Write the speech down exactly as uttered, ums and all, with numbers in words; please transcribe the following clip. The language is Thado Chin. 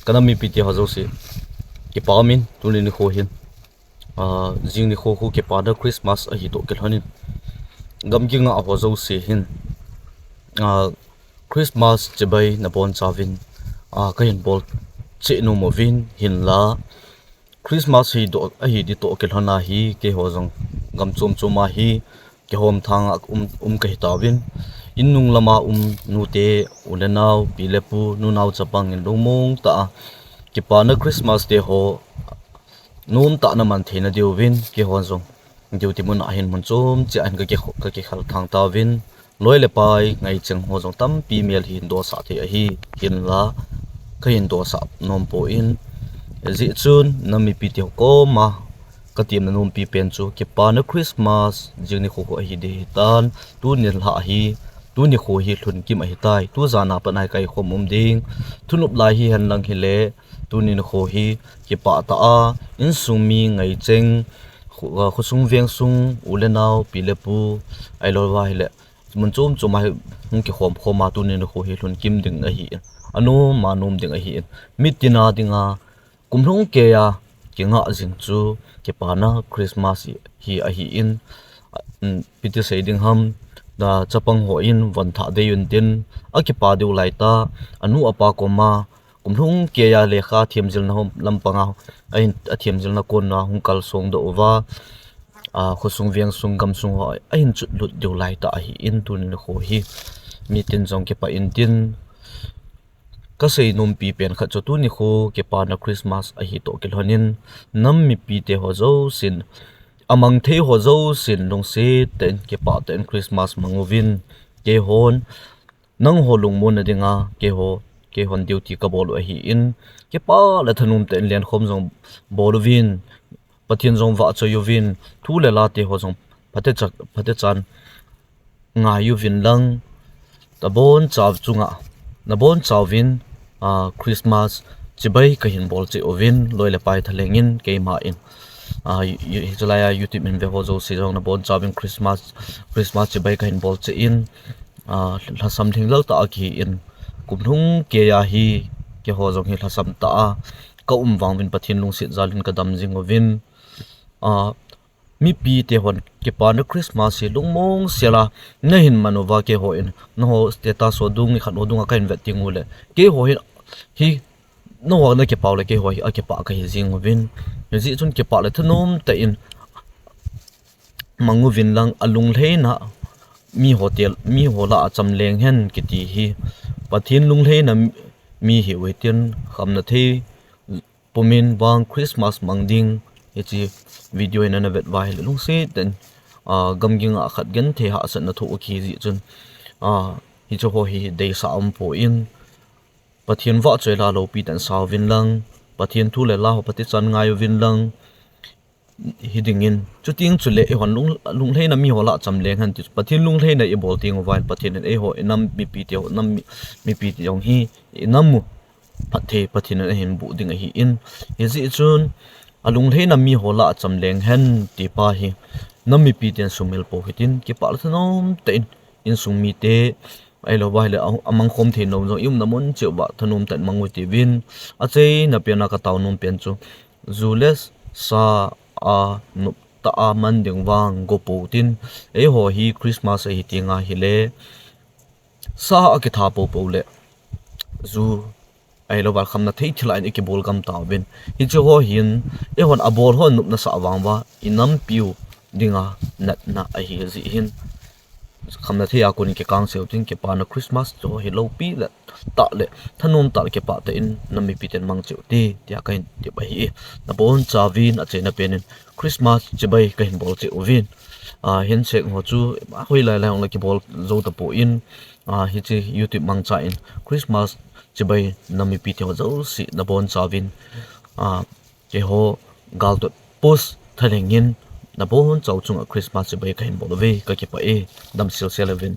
Ka nam mipite ho jouse, kipa umin, tuni nikho hin, ah, jing nikho khu kipana Christmas ahi toh kilhonin, gamgi ngah ho jouse hin, ah, Christmas chibai nabonchauvin, ah, kahin bol cheh nom uvin, hinla Christmas hi doh, ahi ding toh kilhon ahi, keiho jong gam chom chom a hi kihom thang a um, um kahi tauvin, in nung lama um nute, u le nao, pi le pu, nunao chapang in lungmong tah a kipana Christmas te ho nomtah a na man theina diuvin, keiho jong duty mun a hin mun chom cheh a hin ka ki, ka kikhel thang tauvin, loi le pai ngaicheng ho jong tampi mel hi hin dosah thei ahi, hinla kahin dosah nom poi. Hijeh chun nam mipite ho koma ka temna nompi pen chu, kipana Christmas jing nikho khu ahi ding ahitan, tuni lha hi, tuni nikho hi lhun kim ahitai, tu jan a pat a hi kaikhom um ding, thunop lai hihen lang hile, tuni nikho hi kipah tah a insung mi ngaicheng, kho, khosung vengsung, u le nao, pi le pu, ahilou va hile mun chom chom a hi hung kikhom khom a, tuni nikho hi lhun kim ding ahin, anom a nom ding ahin, mitin a dinga kum lhung keiya kingah jing chu kipana Christmas hi, hi ahin, um, ipi ti sei ding ham, chapang hon von thah dei untin, akipa diu laitah, anu apa koma kum lhung keiya lekha themjilna ho lampanga, ahin, athemjilna kona hung kalsong doh uva, ah, khosung vengsung gamsung ho ahin chotlut diu laitah ahin, tuni nikho hi mitin jong kipah intin, kasei nompi pen khat chu tuni nikho kipana Christmas ahi toh kilhonin, nam mipite ho jousen, amang thei ho jousen lungset tah in, kipah tah in Christmas mang uvin, keihon nangho lungmonna dinga keiho, keihon duty kabol u ahin, kipah le thanom tah in lenkhom jong bol uvin, Pathen jong vahchoi uvin, thu le la te ho jong phatecha, phatechan ngai uvin lang, nabonchau chunga, nabonchauvin, ah, Christmas chibai kahin bol cheh uvin, loi le pai thalheng in, keima in, ah, hiche laiya YouTube in ve ho jouse jong nabonchauvin Christmas, Christmas chibai kahin bol cheh in, ah, lhasam lhinglel tah a kihin, kum lhung keiya hi keiho jong hi lhasam tah a ka um vang uvin, Pathen lungset jal in kadam jing uvin, ah, mipite hon kipana Christmas hi lungmong sel a nahin man uva, keiho in nangho status ho dung, nikhat ho dunga kahin vet ding uleh, keiho hi, hi nangho nakipah uleh keiho hi akipah kahi jing uvin, hijeh chun kipah le thanom tah in mang uvin lang, alunglheina miho tel, miho lah a cham leng hen kiti hi Pathen lunglheina mi hi uhitin, khamna thei pumin vang Christmas mang ding, hiche video hi nana vet uva ahileh lungset tah in, ah, gamgi ngah khat genthei hahsatna thoh u kahi jeh chun, ah, hiche ho hi deisah umpon, Pathen vahchoi la loupi tah in sa uvin lang, Pathen thu le la ho phatechan ngai uvin lang, hiding in, chuteng chuleh eihon lung, lunglheina miho lah a cham leng hen ti, Pathen lunglheina ibol teng uva ahileh Pathen in eiho, inam mipite ho, nam mi, mipite jong hi inam u phatthei Pathen in ahin boh ding ahin, hijeh chun alunglheina miho lah a cham leng hen ti pa hi nam mipiten sumil pou hitin, kipah le thanom tah in insung mite, ahilouva ahileh a, amang khom thei nom jong iumna mun cheh uva thanom tah in mang uvin tiuvin, achaina pen a katao nom pen chu, ju le sa a noptah a man ding vang go pou tin, eiho hi Christmas ahi teng ahileh sa akitha poupou leh ju, ahilouva khamna thei thil a in ikibol gam tauvin, hiche ho hin eihon abol ho nopna sah vang uva inampiu dinga natna ahi jeh hin, khamna thei a kon kikang cheh u tin, kipana Christmas chu hi loupi le tah le thanom tah le kipah tah in nam mipiten mang cheh u hite tia kahin tep ahi. Nabonchauvin achaina pen in Christmas chibai kahin bol cheh uvin, ah, handshake ho chu hoilai lai hung le kibol jou tapon, ah, hiche YouTube mangcha in Christmas chibai nam mipite ho jouse nabonchauvin, ah, keiho Galtot Post thalheng in nabonchau chunga Christmas chibai kahin bol uve, kakipah e, damsel sel uvin.